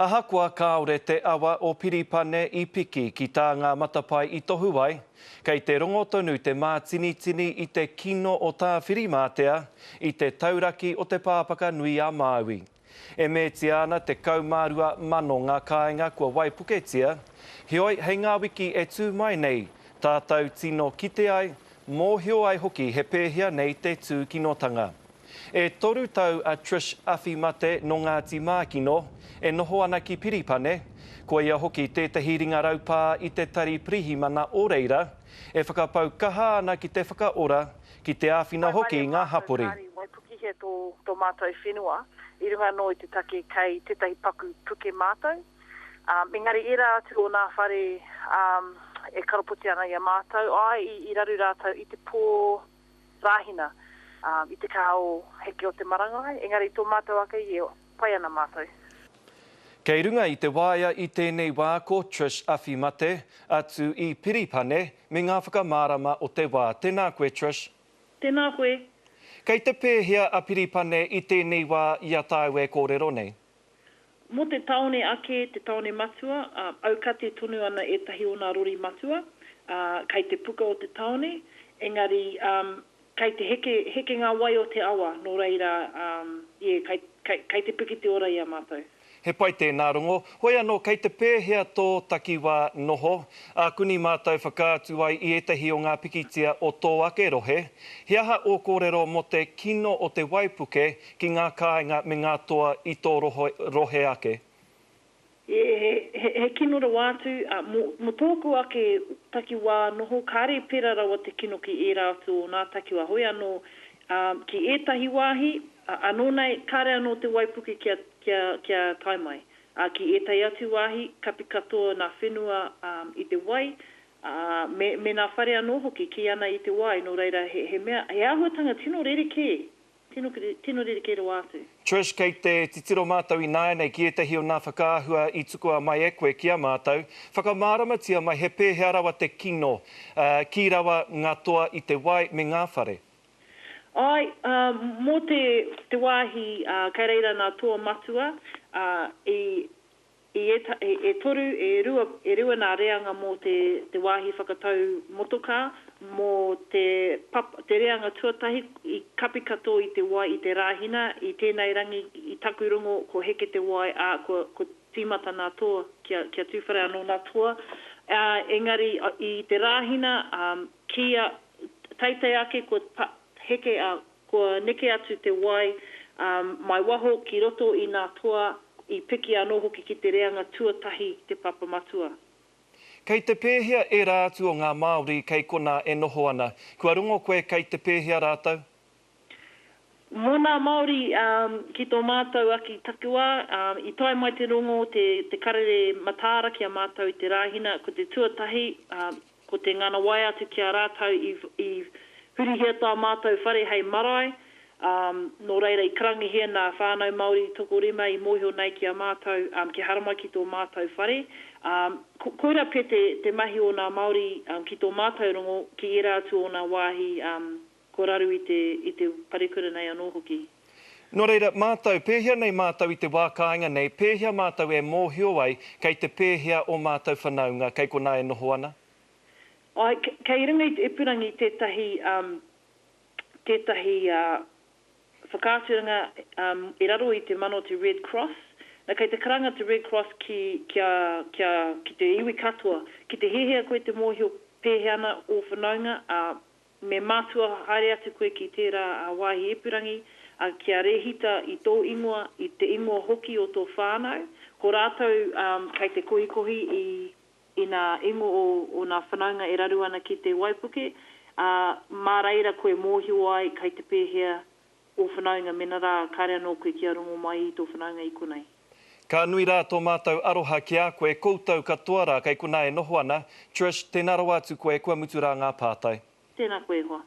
Ahakoa kāore te awa o Piripane i piki ki tā ngā matapae i tohu ai, kei te rongo tonu te mātinitini i te kino o Tāwhirimātea i te tauraki o Te Pāpaka Nui a Māui. E mētia ana 12,000 ngā kāinga kua waipuketia, heoi hei ngā wiki e tū mai nei tātou tino kite ai, mōhio ai hoki he pēhea nei te tūkinotanga. E toru tau a Trish Awhimate nō Ngāti Mākino, e noho ana ki Piripane, ko ia hoki tētahi ringa raupā i te tari pirihimana o reira, e whakapau kaha ana ki te whakaora, ki te āwhina hoki i ngā hapori. Waimarie mātou kāri waipukihia tō tō mātou whenua i runga anō i te take kei tētahi paku puke mātou. Um, engari ērā atu o nā whare um, e karapoti ana i a mātou, āe i, i raru rātou i te pō Rāhina, i te kaha o heke o te marangai, engari tō mātou ake i e pai ana mātou. Kei runga i te waea i tēnei wā ko Trish Awhimate, atu i Piripane, me ngā whakamārama o te wā. Tēnā koe Trish. Tēnā koe. Kei te pēhea a Piripane i tēnei wā i a tāu e kōrero nei? Mō te tāone ake, te tāone matua, ā, aukati tonu ana ētahi o nā rori matua, ā, kei te puka o te tāone, engari, ā, kei te heke, heke ngā wai o te awa, nō reira, ā, yeah, kei, kei, kei te piki te ora i a mātou. He pai tēnā rongo. Hoi anō, kei te pēhea tō takiwā noho? Ākuni mātou whakaatu ai i ētahi o ngā pikitia o tō ake rohe. He aha ō kōrero mō te kino o te waipuke ki ngā kāinga me ngā toa i tō rohe ake? He kino rawa atu, mō, mō tōku ake takiwā noho, kāre i pērā rawa te kino ki ērā atu o nā takiwā. Hoi anō, ki ētahi wāhi, anō nei, kāre anō te waipuke kia, kia, kia tae mai. Ā, ki ētahi atu wāhi, kapi katoa nā whenua i te wai, ā, me, me nā whare anō hoki, kī ana i te wai, nō reira, he, he mea, he āhuatanga tino rerekē Tino, tino rerekē rawa atu. Trish, kei te titiro mātou ināianei ki ētahi o nā whakaahua i tukua mai e koe ki a mātou. Whakamāramatia mai he pēhea rawa te kino, ā, kī rawa ngā toa i te wai me ngā whare. Āe, ā, mō te, te wāhi, ā, kei reira nā toa matua, ā, i, I ētahi, e toru, e rua, e rua nā reanga mō te, te wāhi whakatau motokā, mō te papa, te reanga tuatahi i kapi katoa i te wai i te Rāhina, i tēnei rangi i taku rongo ko heke te wai, ā, kua, kua tīmata nā toa, kia, kia tūwhera anō nā toa, ā, engari i te Rāhina, ā, kia teitei ake kua pa, heke, ā, Kua neke atu te wai, ā, mai waho ki roto i nā toa, i piki anō hoki ki te reanga tuatahi te papa matua. Kei te pēhea ērā atu o ngā Māori kei konā e noho ana? Kua rongo koe kei te pēhea rātou? Mō nā Māori, ā, ki tō mātou aki takiwā, ā, i tae mai te rongo, te, te karere mataara ki a mātou i te Rāhina, ko te tuatahi, ā, Ko te ngana wae atu ki a rātou i, i hurihia tā mātou whare hei marae, ā, nō reira i karangahia nā whānau Māori tokorima i mōhio nei ki a mātou, ā, kia haramai ki tō mātou whare. Ā, ko, koirā pea te, te mahi o nā Māori, ā, ki tō mātou rongo, ki ērā atu o nā wāhi, ā, kua raru i te, i te parekura nei anō hoki. Nō reira, mātou, pēhea nei mātou i te wā kāinga nei, pēhea mātou e mōhio ai kei te pēhea ō mātou whanaunga kei konā e noho ana? Āe, kei runga i te ipurangi tētahi, um, tētahi, uh, whakaaturanga, um, i raro i te mana o te Red Cross. Na, kei te karanga te Red Cross ki, kia, kia, ki te iwi katoa. Ki te hiahia koe te mōhio pēhea ana ō whanaunga, ā, Me mātua haere atu koe ki tērā wāhi ipurangi, ā, kia rēhita i tō ingoa, i te ingoa hoki o tō whānau. Ko rātou kei te kohikohi i i nā ingoa o o nā whanaunga e raru ana ki te waipuke, ā, mā reira koe mōhio ai kei te pēhea ō whanaunga mena rā kāre anō koe kia rongo mai i tō whanaunga i konei. Ka nui rā tō mātou aroha ki a koe, koutou katoa rā kei konā e noho ana. Trish, tēnā rawa atu koe, kua mutu rā ngā pātai. Tēnā koe e hoa.